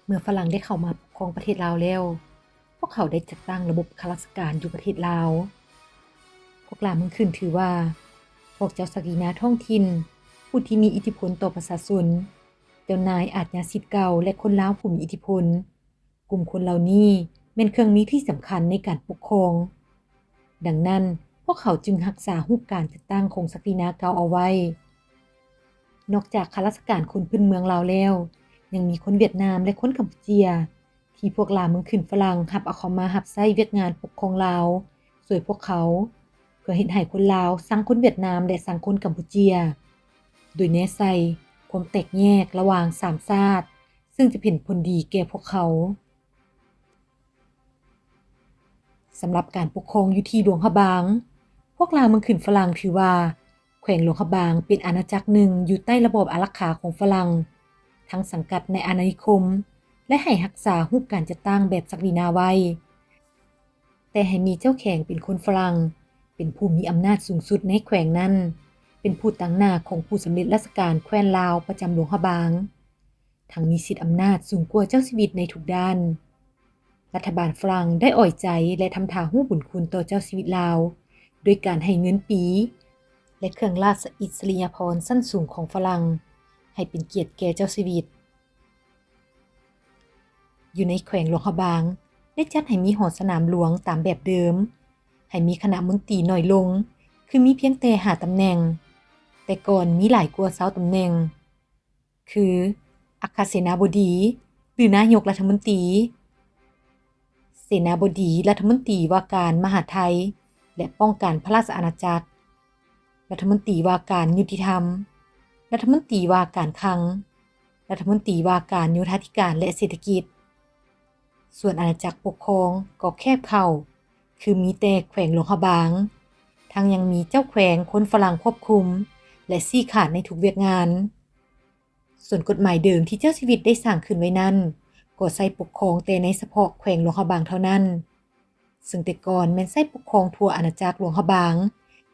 ເມື່ອຝຣັ່ງໄດ້ເຂົ້າມາປົກຄອງປະເທດລາວແລ້ວ, ພວກເຂົາໄດ້ຈັດຕັ້ງລະບົບຂ້າລາຊະການຢູ່ປະເທດລາວ. ພວກລ່າເມືອງຂຶ້ນຖືວ່າ ພວກເຈົ້າສັກດິນາທ້ອງຖິ່ນ, ຜູ້ທີ່ມີອິດທິພົນຕໍ່ປະຊາຊົນ, ເຈົ້ານາຍອາດຍາສິດເກົ່າ ແລະ ຄົນລາວຜູ້ມີອິດທິພົນ. ກຸ່ມຄົນເຫຼົ່ານີ້ແມ່ນເຄື່ອງມືທີ່ສຳຄັນໃນການປົກຄອງ. ດັ່ງນັ້ນ, ພວກເຂົາຈຶ່ງຮັກສາຮູບການຈັດຕັ້ງຂອງສັກດິນາເກົ່າເອົາໄວ້. ນອກຈາກຂ້າລາຊະການຄົນພື້ນເມືອງລາວແລ້ວ, ຍັງມີຄົນຫວຽດນາມ ແລະ ຄົນກຳປູເຈຍ ທີ່ພວກລ່າເມືອງຂຶ້ນຝຣັ່ງຮັບເອົາເຂົ້າມາຮັບໃຊ້ວຽກງານປົກຄອງລາວ ຊ່ວຍພວກເຂົາ, ເພື່ອເຮັດໃຫ້ຄົນລາວຊັງຄົນຫວຽດນາມ ແລະ ຊັງຄົນກຳປູເຈຍ, ໂດຍແນໃສ່ຄວາມແຕກແຍກລະຫວ່າງສາມຊາດ, ເຊິ່ງຈະເປັນຜົນດີແກ່ພວກເຂົາ. ສຳລັບການປົກຄອງຢູ່ທີ່ຫຼວງພະບາງ, ພວກລ່າເມືອງຂຶ້ນຝຣັ່ງຖືວ່າ ແຂວງຫຼວງພະບາງເປັນອານາຈັກໜຶ່ງຢູ່ໃຕ້ລະບອບອາລັກຂາຂອງຝຣັ່ງ, ທັງສັງກັດໃນອານານິຄົມ ແລະ ໃຫ້ຮັກສາຮູບການຈັດຕັ້ງແບບສັກດິນາໄວ້, ແຕ່ໃຫ້ມີເຈົ້າແຂວງເປັນຄົນຝຣັ່ງ ເປັນຜູ້ມີອຳນາດສູງສຸດໃນແຂວງນັ້ນ, ເປັນຜູ້ຕາງໜ້າຂອງຜູ້ສຳເລັດລາຊະການແຂວນລາວປະຈຳຫຼວງພະບາງ. ທັງມີສິດອຳນາດສູງກວ່າເຈົ້າຊີວິດໃນທຸກດ້ານ. ລັດຖະບານຝຣັ່ງໄດ້ອອຍໃຈ ແລະ ທຳທ່າຮູ້ບຸນຄຸນຕໍ່ເຈົ້າຊີວິດລາວ ດ້ວຍການໃຫ້ເງິນປີ ແລະ ເຄື່ອງລາຊະອິດສະລິຍະພອນຊັ້ນສູງຂອງຝຣັ່ງ ໃຫ້ເປັນກຽດແກ່ເຈົ້າຊີວິດ. ຢູ່ໃນແຂວງຫຼວງພະບາງ ໄດ້ຈັດໃຫ້ມີຫໍສະໜາມຫຼວງຕາມແບບເດີມ, ໃຫ້ມີຄະນະມົນຕີໜ້ອຍລົງ, ຄືມີພຽງແຕ່ຫ້າຕຳແໜ່ງ, ແຕ່ກ່ອນມີຫຼາຍກວ່າຊາວຕຳແໜ່ງ. ຄື ອັກຄະເສນາບໍດີ ຫຼື ນາຍົກລັດຖະມົນຕີ, ເສນາບໍດີລັດຖະມົນຕີວ່າການມະຫາດໄທ ແລະ ປ້ອງກັນພະລາຊະອານາຈັກ, ລັດຖະມົນຕີວ່າການຍຸຕິທຳ, ລັດຖະມົນຕີວ່າການຄັງ, ລັດຖະມົນຕີວ່າການໂຍທາທິການ ແລະ ເສດຖະກິດ. ສ່ວນອານາຈັກປົກຄອງກໍແຄບເຂົ້າ, ຄືມີແຕ່ແຂວງຫຼວງພະບາງ, ທັງຍັງມີເຈົ້າແຂວງຄົນຝຣັ່ງຄວບຄຸມ ແລະ ຊີ້ຂາດໃນທຸກວຽກງານ. ສ່ວນກົດໝາຍເດີມທີ່ເຈົ້າຊີວິດໄດ້ສ້າງຂຶ້ນໄວ້ນັ້ນ ກໍໃຊ້ປົກຄອງແຕ່ໃນສະເພາະແຂວງຫຼວງພະບາງເທົ່ານັ້ນ, ເຊິ່ງແຕ່ກ່ອນແມ່ນໃຊ້ປົກຄອງທົ່ວອານາຈັກຫຼວງພະບາງ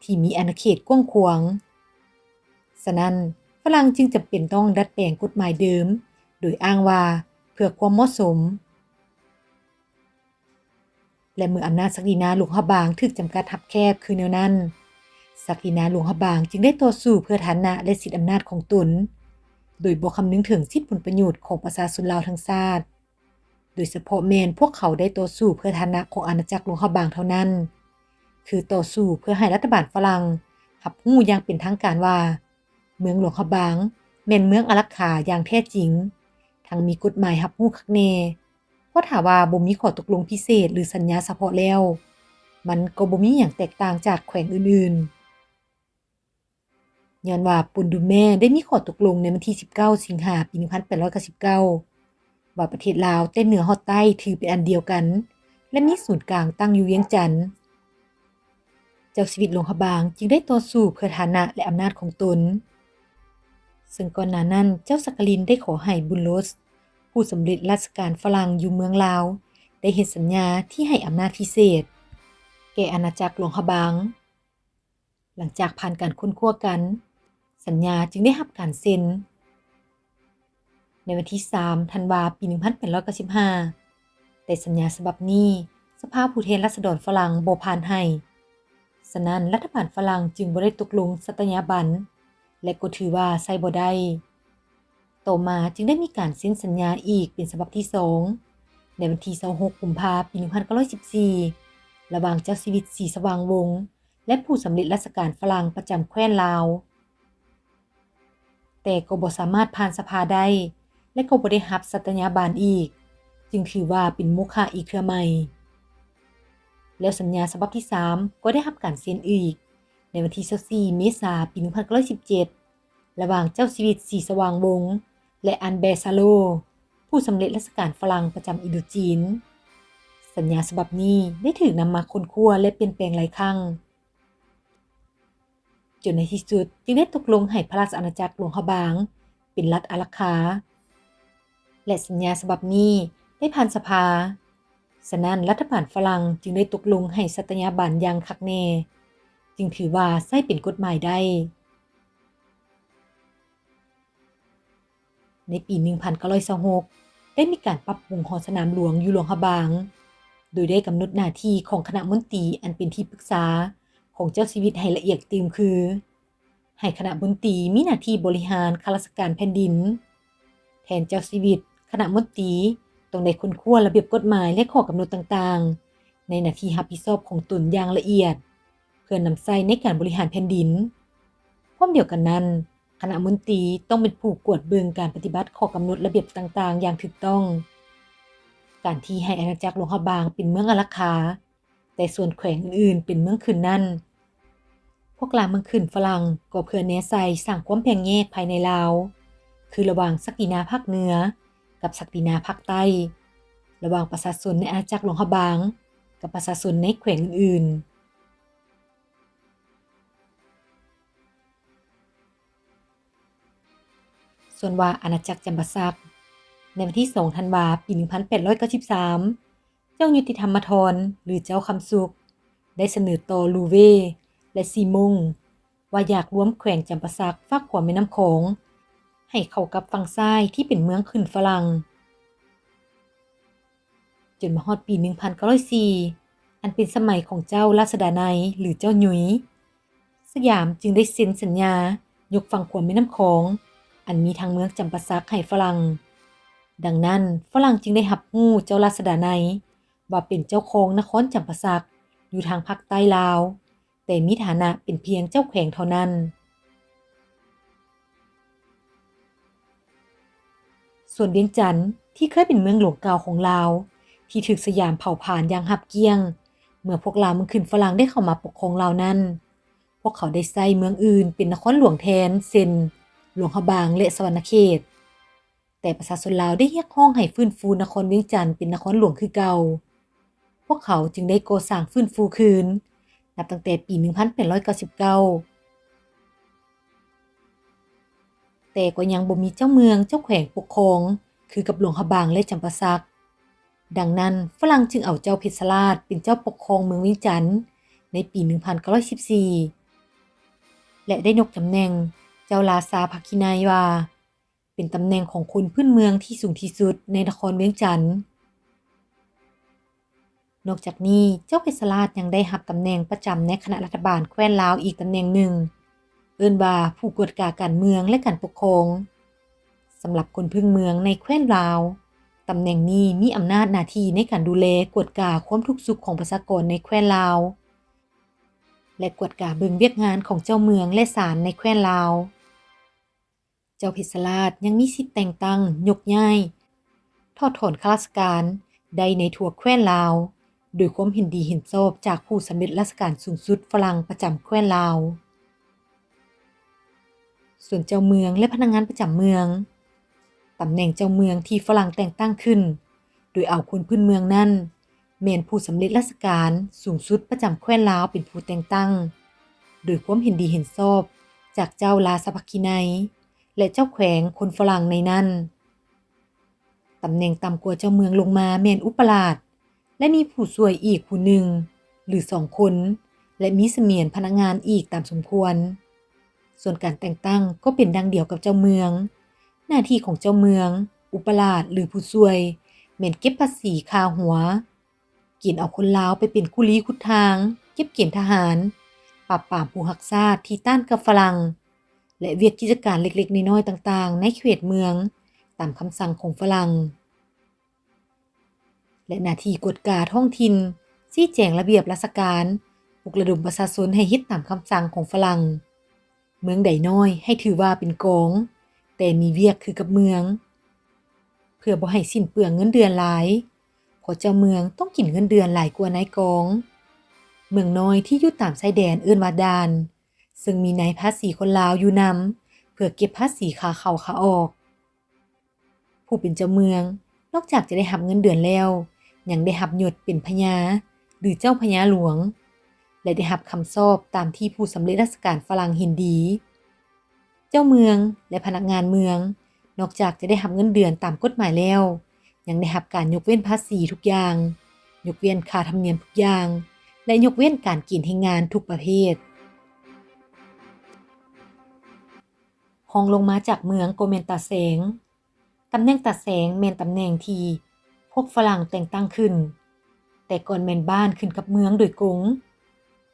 ທີ່ມີອານາເຂດກວ້າງຂວາງ. ສະນັ້ນ, ຝຣັ່ງຈຶ່ງຈຳເປັນຕ້ອງດັດແປງກົດໝາຍເດີມ ໂດຍອ້າງວ່າເພື່ອຄວາມເໝາະສົມ. ແລະ ເມື່ອອຳນາດສັກດິນາຫຼວງພະບາງຖືກຈຳກັດຮັບແຄບຄືແນວນັ້ນ, ສັກດິນາຫຼວງພະບາງຈຶ່ງໄດ້ຕໍ່ສູ້ເພື່ອຖານະ ແລະ ສິດອຳນາດຂອງຕົນ, ໂດຍບໍ່ຄຳນຶງເຖິງສິດຜົນປະໂຫຍດຂອງປະຊາຊົນລາວທັງຊາດ, ໂດຍສະເພາະແມ່ນພວກເຂົາໄດ້ຕໍ່ສູ້ເພື່ອຖານະຂອງອານາຈັກຫຼວງພະບາງເທົ່ານັ້ນ, ຄືຕໍ່ສູ້ເພື່ອໃຫ້ລັດຖະບານຝຣັ່ງຮັບຮູ້ຢ່າງເປັນທາງການວ່າ ເມືອງຫຼວງພະບາງແມ່ນເມືອງອາລັກຂາຢ່າງແທ້ຈິງ, ທັງມີກົດໝາຍຮັບຮູ້ຄັກແນ່, ເພາະຖ້າວ່າບໍ່ມີຂໍ້ຕົກລົງພິເສດ ຫຼື ສັນຍາສະເພາະແລ້ວ, ມັນກໍບໍ່ມີຫຍັງແຕກຕ່າງຈາກແຂວງອື່ນໆ. ຍ້ອນວ່າປຸນດຸມແມໄດ້ມີຂໍ້ຕົກລົງໃນວັນທີສິບເກົ້າ ສິງຫາ ປີໜຶ່ງພັນແປດຮ້ອຍເກົ້າສິບເກົ້າ ວ່າປະເທດລາວແຕ່ເໜືອຮອດໃຕ້ຖືເປັນອັນດຽວກັນ ແລະ ມີສູນກາງຕັ້ງຢູ່ວຽງຈັນ. ເຈົ້າຊີວິດຫຼວງພະບາງຈຶ່ງໄດ້ຕໍ່ສູ້ເພື່ອຖານະ ແລະ ອຳນາດຂອງຕົນ, ເຊິ່ງກ່ອນໜ້ານັ້ນເຈົ້າສັກກະລິນໄດ້ຂໍໃຫ້ບຸນໂລສ ຜູ້ສຳເລັດລາຊະການຝຣັ່ງຢູ່ເມືອງລາວ ໄດ້ເຮັດສັນຍາທີ່ໃຫ້ອຳນາດພິເສດແກ່ອານາຈັກຫຼວງພະບາງ. ຫຼັງຈາກຜ່ານການຄົ້ນຄວ້າກັນ, ສັນຍາຈຶ່ງໄດ້ຮັບການເຊັນໃນວັນທີສາມ ທັນວາ ປີໜຶ່ງພັນແປດຮ້ອຍເກົ້າສິບຫ້າ, ແຕ່ສັນຍາສະບັບນີ້ ສະພາຜູ້ແທນລາຊະດອນຝຣັ່ງບໍ່ຜ່ານໃຫ້. ສະນັ້ນ, ລັດຖະບານຝຣັ່ງຈຶ່ງບໍ່ໄດ້ຕົກລົງສັດຕະຍາບັນ ແລະ ກໍຖືວ່າໃຊ້ບໍ່ໄດ້. ຕໍ່ມາຈຶ່ງໄດ້ມີການເຊັນສັນຍາອີກເປັນສະບັບທີສອງ ໃນວັນທີຊາວຫົກ ກຸມພາ ປີໜຶ່ງພັນເກົ້າຮ້ອຍສິບສີ່ ລະຫວ່າງເຈົ້າຊີວິດ ສີສະຫວ່າງວົງ ແລະ ຜູ້ສຳເລັດລາຊະການຝຣັ່ງປະຈຳແຄວ້ນລາວ, ແຕ່ກໍບໍ່ສາມາດຜ່ານສະພາໄດ້ ແລະ ກໍບໍ່ໄດ້ຮັບສັດຕະຍາບັນອີກ, ຈຶ່ງຖືວ່າເປັນໂມຄະອີກເທື່ອໃໝ່. ແລ້ວສັນຍາສະບັບທີສາມກໍໄດ້ຮັບການເຊັນອີກ ໃນວັນທີຊາວສີ່ ເມສາ ປີໜຶ່ງພັນເກົ້າຮ້ອຍສິບເຈັດ ລະຫວ່າງເຈົ້າຊີວິດ ສີສະຫວ່າງວົງ ແລະ ອັນແບຊາໂລ ຜູ້ສຳເລັດລາຊະການຝຣັ່ງປະຈຳອິນໂດຈີນ. ສັນຍາສະບັບນີ້ໄດ້ຖືກນຳມາຄົ້ນຄວ້າ ແລະ ປ່ຽນແປງຫຼາຍຄັ້ງ, ຈົນໃນທີ່ສຸດຈຶ່ງໄດ້ຕົກລົງໃຫ້ພະລາຊະອານາຈັກຫຼວງພະບາງເປັນລັດອາລັກຂາ ແລະ ສັນຍາສະບັບນີ້ໄດ້ຜ່ານສະພາ. ສະນັ້ນ, ລັດຖະບານຝຣັ່ງຈຶ່ງໄດ້ຕົກລົງໃຫ້ສັດຕະຍາບັນຢ່າງຄັກແນ່, ຈຶ່ງຖືວ່າໃຊ້ເປັນກົດໝາຍໄດ້. ໃນປີໜຶ່ງພັນເກົ້າຮ້ອຍຊາວຫົກ ໄດ້ມີການປັບປຸງຫໍສະໜາມຫຼວງຢູ່ຫຼວງພະບາງ, ໂດຍໄດ້ກຳນົດໜ້າທີ່ຂອງຄະນະມົນຕີອັນເປັນທີ່ປຶກສາຂອງເຈົ້າຊີວິດໃຫ້ລະອຽດຕື່ມຄື ໃຫ້ຄະນະມົນຕີມີໜ້າທີ່ບໍລິຫານຂ້າລາຊະການແຜ່ນດິນ. ແທນເຈົ້າຊີວິດ, ຄະນະມົນຕີຕ້ອງໄດ້ຄົ້ນຄວ້າລະບຽບກົດໝາຍ ແລະ ຂໍ້ກຳນົດຕ່າງໆ ໃນໜ້າທີ່ຮັບຜິດຊອບຂອງຕົນຢ່າງລະອຽດ ເພື່ອນຳໃຊ້ໃນການບໍລິຫານແຜ່ນດິນ. ພ້ອມດຽວກັນນັ້ນ, ຄະນະມົນຕີຕ້ອງເປັນຜູ້ກວດເບິ່ງການປະຕິບັດຂໍ້ກຳນົດລະບຽບຕ່າງໆຢ່າງຖືກຕ້ອງ. ການທີ່ໃຫ້ອານາຈັກຫຼວງພະບາງເປັນເມືອງອາລັກຂາ, ແຕ່ສ່ວນແຂວງອື່ນໆເປັນເມືອງຂຶ້ນນັ້ນ, ພວກລ່າເມືອງຂຶ້ນຝຣັ່ງກໍເພື່ອແນໃສ່ສ້າງຄວາມແບ່ງແຍກພາຍໃນລາວ, ຄືລະຫວ່າງສັກດິນາພາກເໜືອກັບສັກດິນາພາກໃຕ້, ລະຫວ່າງປະຊາຊົນໃນອານາຈັກຫຼວງພະບາງກັບປະຊາຊົນໃນແຂວງອື່ນໆ. ສ່ວນວ່າອານາຈັກຈຳປາສັກ, ໃນວັນທີສອງທັນວາ ປີໜຶ່ງພັນແປດຮ້ອຍເກົ້າສິບສາມ ເຈົ້າຍຸຕິທຳມະທອນ ຫຼື ເຈົ້າຄຳສຸກ ໄດ້ສະເໜີຕໍ່ລູເວ ແລະ ຊີມົງ ວ່າຢາກລວມແຂວງຈຳປາສັກຟາກຂວາແມ່ນ້ຳຂອງ ໃຫ້ເຂົ້າກັບຝັ່ງຊ້າຍທີ່ເປັນເມືອງຂຶ້ນຝຣັ່ງ. ຈົນມາຮອດປີໜຶ່ງພັນເກົ້າຮ້ອຍສີ່ ອັນເປັນສະໄໝຂອງເຈົ້າລາຊະດາໄນ ຫຼື ເຈົ້າຫຍຸຍ, ສະຫຍາມຈຶ່ງໄດ້ເຊັນສັນຍາຍົກຝັ່ງຂວາແມ່ນ້ຳຂອງ ອັນມີທັງເມືອງຈຳປາສັກໃຫ້ຝຣັ່ງ. ດັ່ງນັ້ນ, ຝຣັ່ງຈຶ່ງໄດ້ຮັບຮູ້ເຈົ້າລາຊະດາໄນວ່າເປັນເຈົ້າຄອງນະຄອນຈຳປາສັກຢູ່ທາງພາກໃຕ້ລາວ, ແຕ່ມີຖານະເປັນພຽງເຈົ້າແຂວງເທົ່ານັ້ນ. ສ່ວນວຽງຈັນ ທີ່ເຄີຍເປັນເມືອງຫຼວງເກົ່າຂອງລາວ ທີ່ຖືກສະຫຍາມເຜົາຜານຢ່າງຮາບກ້ຽງ ເມື່ອພວກລ່າເມືອງຂຶ້ນຝຣັ່ງໄດ້ເຂົ້າມາປົກຄອງລາວນັ້ນ, ພວກເຂົາໄດ້ໃຊ້ເມືອງອື່ນເປັນນະຄອນຫຼວງແທນ ເຊັ່ນ ຫຼວງພະບາງ ແລະ ສະຫວັນນະເຂດ. ແຕ່ປະຊາຊົນລາວໄດ້ຮຽກຮ້ອງໃຫ້ຟື້ນຟູນະຄອນວຽງຈັນເປັນນະຄອນຫຼວງຄືເກົ່າ. ພວກເຂົາຈຶ່ງໄດ້ກໍ່ສ້າງຟື້ນຟູຄືນ ນັບຕັ້ງແຕ່ປີໜຶ່ງພັນແປດຮ້ອຍເກົ້າສິບເກົ້າ. ແຕ່ກໍຍັງບໍ່ມີເຈົ້າເມືອງເຈົ້າແຂວງປົກຄອງຄືກັບຫຼວງພະບາງ ແລະ ຈຳປາສັກ. ດັ່ງນັ້ນ, ຝຣັ່ງຈຶ່ງເອົາເຈົ້າເພັດຊະລາດເປັນເຈົ້າປົກຄອງເມືອງວຽງຈັນໃນປີໜຶ່ງພັນເກົ້າຮ້ອຍສິບສີ່ ແລະ ໄດ້ຍົກຕຳແໜ່ງເຈົ້າລາຊາພະກິໄນວ່າ ເປັນຕຳແໜ່ງຂອງຄົນພື້ນເມືອງທີ່ສູງທີ່ສຸດໃນນະຄອນວຽງຈັນ. ນອກຈາກນີ້, ເຈົ້າເພັດຊະລາດຍັງໄດ້ຮັບຕຳແໜ່ງປະຈຳໃນຄະນະລັດຖະບານແຄວ້ນລາວອີກຕຳແໜ່ງໜຶ່ງ, ເອີ້ນວ່າຜູ້ກວດກາການເມືອງ ແລະ ການປົກຄອງ. ສຳລັບຄົນພື້ນເມືອງໃນແຄວ້ນລາວ, ຕຳແໜ່ງນີ້ມີອຳນາດໜ້າທີ່ໃນການດູແລກວດກາຄວາມທຸກສຸກຂອງປະຊາກອນໃນແຄວ້ນລາວ ແລະ ກວດກາເບິ່ງວຽກງານຂອງເຈົ້າເມືອງ ແລະ ສານໃນແຄວ້ນລາວ. ເຈົ້າເພັດຊະລາດຍັງມີສິດແຕ່ງຕັ້ງ, ຍົກຍ້າຍ, ຖອດຖອນຂ້າລາຊະການໄດ້ໃນທົ່ວແຄວ້ນລາວ ໂດຍຄວາມເຫັນດີເຫັນຊອບຈາກຜູ້ສຳເລັດລາຊະການສູງສຸດຝຣັ່ງປະຈຳແຄວ້ນລາວ. ສ່ວນເຈົ້າເມືອງ ແລະ ພະນັກງານປະຈຳເມືອງ, ຕຳແໜ່ງເຈົ້າເມືອງທີ່ຝຣັ່ງແຕ່ງຕັ້ງຂຶ້ນ ໂດຍເອົາຄົນພື້ນເມືອງນັ້ນ ແມ່ນຜູ້ສຳເລັດລາຊະການສູງສຸດປະຈຳແຄວ້ນລາວເປັນຜູ້ແຕ່ງຕັ້ງ ໂດຍຄວາມເຫັນດີເຫັນຊອບຈາກເຈົ້າລາຊະພະກິໄນ ແລະ ເຈົ້າແຂວງຄົນຝຣັ່ງໃນນັ້ນ. ຕຳແໜ່ງຕ່ຳກວ່າເຈົ້າເມືອງລົງມາແມ່ນອຸປະລາດ ແລະ ມີຜູ້ຊ່ວຍອີກຜູ້ໜຶ່ງ ຫຼື ສອງຄົນ ແລະ ມີສະໝຽນພະນັກງານອີກຕາມສົມຄວນ. ສ່ວນການແຕ່ງຕັ້ງກໍເປັນດັ່ງດຽວກັບເຈົ້າເມືອງ. ໜ້າທີ່ຂອງເຈົ້າເມືອງ, ອຸປະລາດ ຫຼື ຜູ້ຊ່ວຍ ແມ່ນເກັບພາສີຄ່າຫົວ, ເກນເອົາຄົນລາວໄປເປັນຄູລີຂຸດທາງ, ເກັບເກນທະຫານ, ປາບປາມຜູ້ຮັກຊາດທີ່ຕ້ານກັບຝຣັ່ງ ແລະ ວຽກກິດຈະການເລັກໆນ້ອຍໆຕ່າງໆໃນເຂດເມືອງ ຕາມຄຳສັ່ງຂອງຝຣັ່ງ. ແລະ ໜ້າທີ່ກວດກາທ້ອງຖິ່ນ, ຊີ້ແຈງລະບຽບລາຊະການ, ປຸກລະດົມປະຊາຊົນໃຫ້ເຮັດຕາມຄຳສັ່ງຂອງຝຣັ່ງ. ເມືອງໃດນ້ອຍໃຫ້ຖືວ່າເປັນກອງ, ແຕ່ມີວຽກຄືກັບເມືອງ, ເພື່ອບໍ່ໃຫ້ສິ້ນເປືອງເງິນເດືອນຫຼາຍ, ເພາະເຈົ້າເມືອງຕ້ອງກິນເງິນເດືອນຫຼາຍກວ່ານາຍກອງ. ເມືອງນ້ອຍທີ່ຢູ່ຕາມຊາຍແດນເອີ້ນວ່າດ່ານ, ເຊິ່ງມີນາຍພາສີຄົນລາວຢູ່ນຳ ເພື່ອເກັບພາສີຄ່າເຂົ້າຄ່າອອກ. ຜູ້ເປັນເຈົ້າເມືອງ ນອກຈາກຈະໄດ້ຮັບເງິນເດືອນແລ້ວ, ຍັງໄດ້ຮັບຍົດເປັນພະຍາ ຫຼື ເຈົ້າພະຍາຫຼວງ ແລະ ໄດ້ຮັບຄຳຊອບຕາມທີ່ຜູ້ສຳເລັດລາຊະການຝຣັ່ງເຫັນດີ. ເຈົ້າເມືອງ ແລະ ພະນັກງານເມືອງ ນອກຈາກຈະໄດ້ຮັບເງິນເດືອນຕາມກົດໝາຍແລ້ວ, ຍັງໄດ້ຮັບການຍົກເວັ້ນພາສີທຸກຢ່າງ, ຍົກເວັ້ນຄ່າທຳນຽມທຸກຢ່າງ ແລະ ຍົກເວັ້ນການເກນແຮງງານທຸກປະເພດ. ຮອງລົງມາຈາກເມືອງກໍແມ່ນຕາແສງ. ຕຳແໜ່ງຕາແສງແມ່ນຕຳແໜ່ງທີ່ພວກຝຣັ່ງແຕ່ງຕັ້ງຂຶ້ນ, ແຕ່ກ່ອນແມ່ນບ້ານຂຶ້ນກັບເມືອງໂດຍກົງ.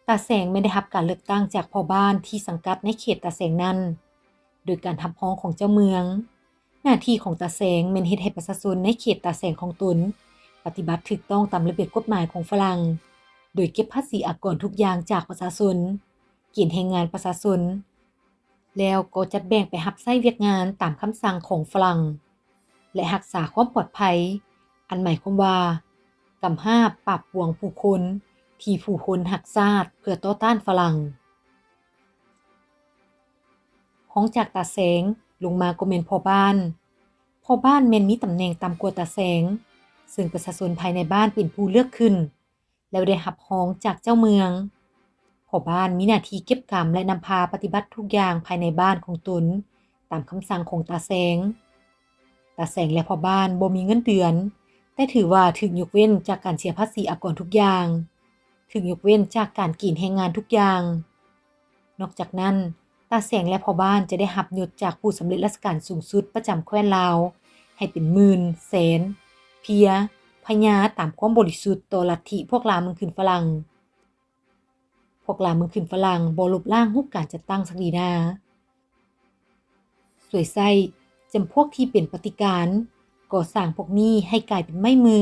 ຕາແສງແມ່ນໄດ້ຮັບການເລືອກຕັ້ງຈາກພໍ່ບ້ານທີ່ສັງກັດໃນເຂດຕາແສງນັ້ນ ໂດຍການຮັບຮອງຂອງເຈົ້າເມືອງ. ໜ້າທີ່ຂອງຕາແສງແມ່ນເຮັດໃຫ້ປະຊາຊົນໃນເຂດຕາແສງຂອງຕົນປະຕິບັດຖືກຕ້ອງຕາມລະບຽບກົດໝາຍຂອງຝຣັ່ງ, ໂດຍເກັບພາສີອາກອນທຸກຢ່າງຈາກປະຊາຊົນ, ເກນແຮງງານປະຊາຊົນ, ແລ້ວກໍຈັດແບ່ງໄປຮັບໃຊ້ວຽກງານຕາມຄຳສັ່ງຂອງຝຣັ່ງ ແລະ ຮັກສາຄວາມປອດໄພ, ອັນໝາຍຄວາມວ່າ ກຳຮາບປາບປວງຜູ້ຄົນທີ່ຜູ້ຄົນຮັກຊາດເພື່ອຕໍ່ຕ້ານຝຣັ່ງ. ຮອງຈາກຕາແສງລົງມາກໍແມ່ນພໍ່ບ້ານ. ພໍ່ບ້ານແມ່ນມີຕຳແໜ່ງຕ່ຳກວ່າຕາແສງ, ເຊິ່ງປະຊາຊົນພາຍໃນບ້ານເປັນຜູ້ເລືອກຂຶ້ນ ແລ້ວໄດ້ຮັບຮອງຈາກເຈົ້າເມືອງ. ພໍ່ບ້ານມີໜ້າທີ່ເກັບກຳ ແລະ ນຳພາປະຕິບັດທຸກຢ່າງພາຍໃນບ້ານຂອງຕົນຕາມຄຳສັ່ງຂອງຕາແສງ. ຕາແສງ ແລະ ພໍ່ບ້ານບໍ່ມີເງິນເດືອນ, ແຕ່ຖືວ່າຖືກຍົກເວັ້ນຈາກການເສຍພາສີອາກອນທຸກຢ່າງ, ຖືກຍົກເວັ້ນຈາກການເກນແຮງງານທຸກຢ່າງ. ນອກຈາກນັ້ນ, ຕາແສງ ແລະ ພໍ່ບ້ານຈະໄດ້ຮັບຍົດຈາກຜູ້ສຳເລັດລາຊະການສູງສຸດປະຈຳແຄວ້ນລາວ ໃຫ້ເປັນໝື່ນ, ແສນ, ເພຍ, ພະຍາ ຕາມຄວາມບໍລິສຸດຕໍ່ລັດທິພວກລ່າເມືອງຂຶ້ນຝຣັ່ງ. ພວກລ່າເມືອງຂຶ້ນຝຣັ່ງບໍ່ລົບລ້າງຮູບການຈັດຕັ້ງສັກດິນາ. ສວຍໃຊ້ຈຳພວກທີ່ເປັນປະຕິການ, ກໍ່ສ້າງພວກນີ້ໃຫ້ກາຍເປັນໄມ້ມື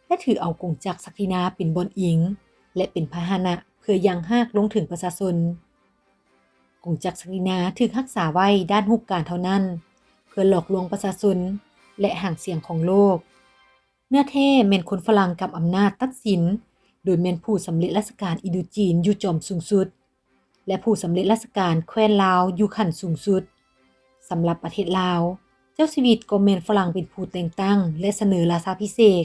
ແລະ ຖືເອົາກົງຈັກສັກດິນາເປັນບ່ອນອີງ ແລະ ເປັນພາຫະນະເພື່ອຍ່າງຮາກລົງເຖິງປະຊາຊົນ. ກົງຈັກສັກດິນາຖືກຮັກສາໄວ້ດ້ານຮູບການເທົ່ານັ້ນ ເພື່ອຫຼອກລວງປະຊາຊົນ ແລະ ຫາງສຽງຂອງໂລກ. ເນື້ອແທ້ແມ່ນຄົນຝຣັ່ງກຳອຳນາດຕັດສິນ, ໂດຍແມ່ນຜູ້ສຳເລັດລາຊະການອິນໂດຈີນຢູ່ຈອມສູງສຸດ ແລະ ຜູ້ສຳເລັດລາຊະການແຄວ້ນລາວຢູ່ຂັ້ນສູງສຸດ. ສຳລັບປະເທດລາວ, ເຈົ້າຊີວິດກໍແມ່ນຝຣັ່ງເປັນຜູ້ແຕ່ງຕັ້ງ ແລະ ສະເໜີລາຊາພິເສກ.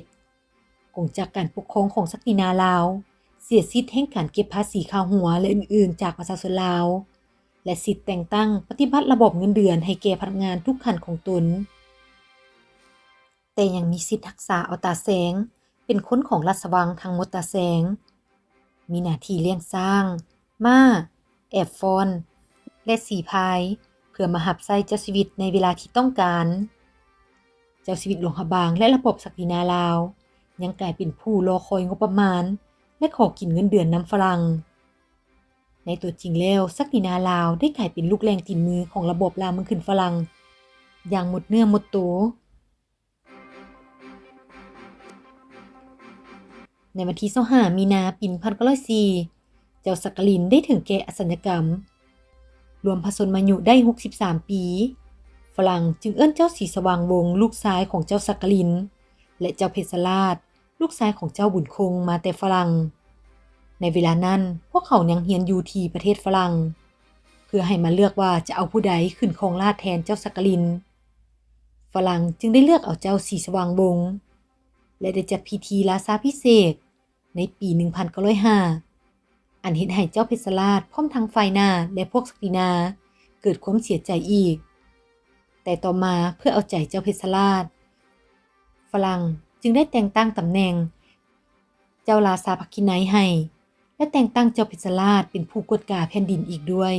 ກົງຈັກການປົກຄອງຂອງສັກດິນາລາວ ເສຍສິດແຫ່ງການເກັບພາສີຄ່າຫົວ ແລະ ອື່ນໆ ຈາກປະຊາຊົນລາວ ແລະ ສິດແຕ່ງຕັ້ງປະຕິບັດລະບອບເງິນເດືອນໃຫ້ແກ່ພະນັກງານທຸກຂັ້ນຂອງຕົນ. ແຕ່ຍັງມີສິດຮັກສາເອົາຕາແສງເປັນຄົນຂອງລາຊະວັງທັງໝົດຕາແສງ, ມີໜ້າທີ່ລ້ຽງຊ້າງ, ມ້າ, ແອບຟ້ອນ ແລະ ສີພາຍ ເພື່ອມາຮັບໃຊ້ເຈົ້າຊີວິດໃນເວລາທີ່ຕ້ອງການ. ເຈົ້າຊີວິດຫຼວງພະບາງ ແລະ ລະບອບສັກດິນາລາວ ຍັງກາຍເປັນຜູ້ລໍຄອຍງົບປະມານ ແລະ ຂໍກິນເງິນເດືອນນຳຝຣັ່ງ. ໃນຕົວຈິງແລ້ວ, ສັກດິນາລາວໄດ້ກາຍເປັນລູກແຫຼ່ງຕີນມືຂອງລະບອບລ່າເມືອງຂຶ້ນຝຣັ່ງຢ່າງໝົດເນື້ອໝົດໂຕ. ໃນວັນທີຊາວຫ້າ ມີນາ ປີໜຶ່ງພັນເກົ້າຮ້ອຍສີ່ ເຈົ້າສັກກະລິນໄດ້ເຖິງແກ່ອະສັນຍະກຳ. ລວມພະຊົນມາຍຸໄດ້ຫົກສິບສາມປີ, ຝຣັ່ງຈຶ່ງເອີ້ນເຈົ້າສີສະຫວ່າງວົງ ລູກຊາຍຂອງເຈົ້າສັກກະລິນ ແລະ ເຈົ້າເພັດຊະລາດ ລູກຊາຍຂອງເຈົ້າບຸນຄົງ ມາແຕ່ຝຣັ່ງ. ໃນເວລານັ້ນ, ພວກເຂົາຍັງຮຽນຢູ່ທີ່ປະເທດຝຣັ່ງ. ເພື່ອໃຫ້ມາເລືອກວ່າຈະເອົາຜູ້ໃດຂຶ້ນຄອງລາດແທນເຈົ້າສັກກະລິນ, ຝຣັ່ງຈຶ່ງໄດ້ເລືອກເອົາເຈົ້າສີສະຫວ່າງວົງ ແລະ ໄດ້ຈັດພິທີລາຊາພິເສກໃນປີໜຶ່ງພັນເກົ້າຮ້ອຍຫ້າ ອັນເຮັດໃຫ້ເຈົ້າເພັດຊະລາດພ້ອມທັງຝ່າຍໜ້າ ແລະ ພວກສັກດິນາເກີດຄວາມເສຍໃຈອີກ. ແຕ່ຕໍ່ມາເພື່ອເອົາໃຈເຈົ້າເພັດຊະລາດ, ຝຣັ່ງຈຶ່ງໄດ້ແຕ່ງຕັ້ງຕຳແໜ່ງເຈົ້າລາຊາພະຄິໄນໃຫ້ ແລະ ແຕ່ງຕັ້ງເຈົ້າເພັດຊະລາດເປັນຜູ້ກວດກາແຜ່ນດິນອີກດ້ວຍ.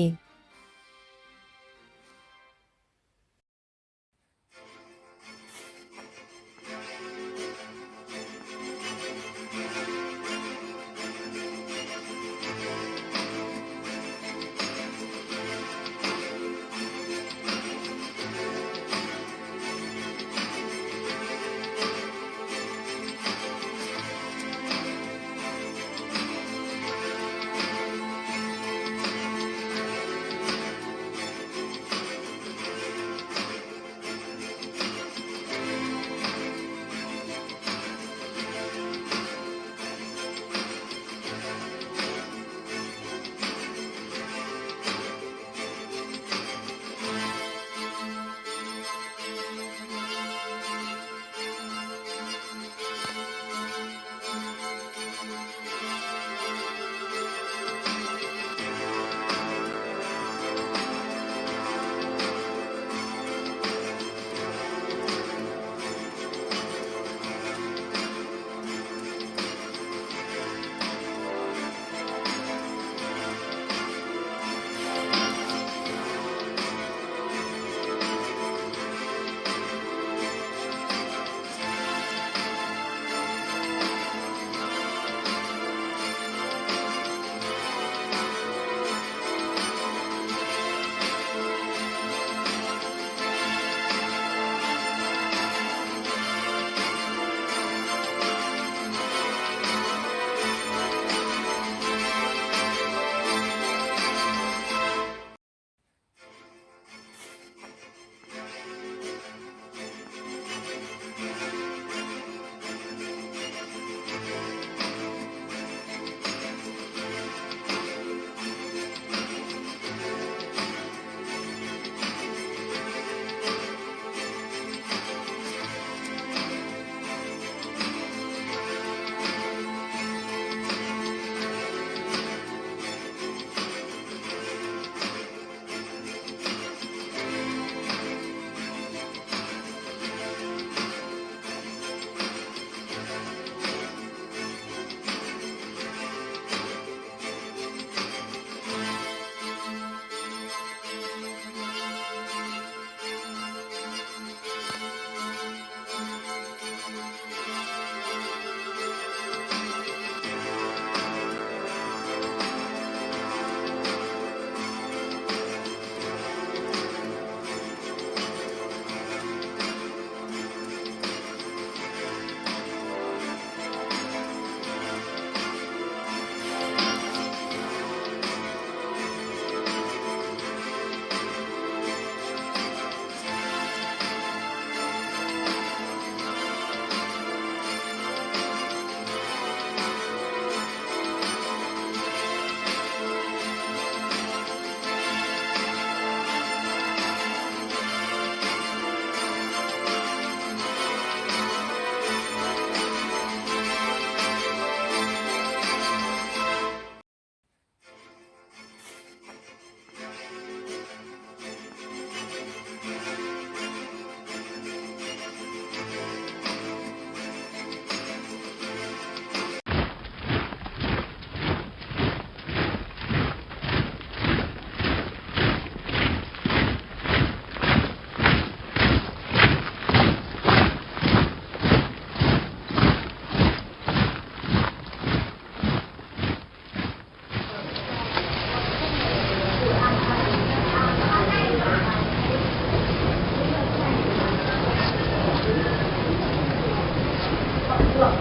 Thank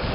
you.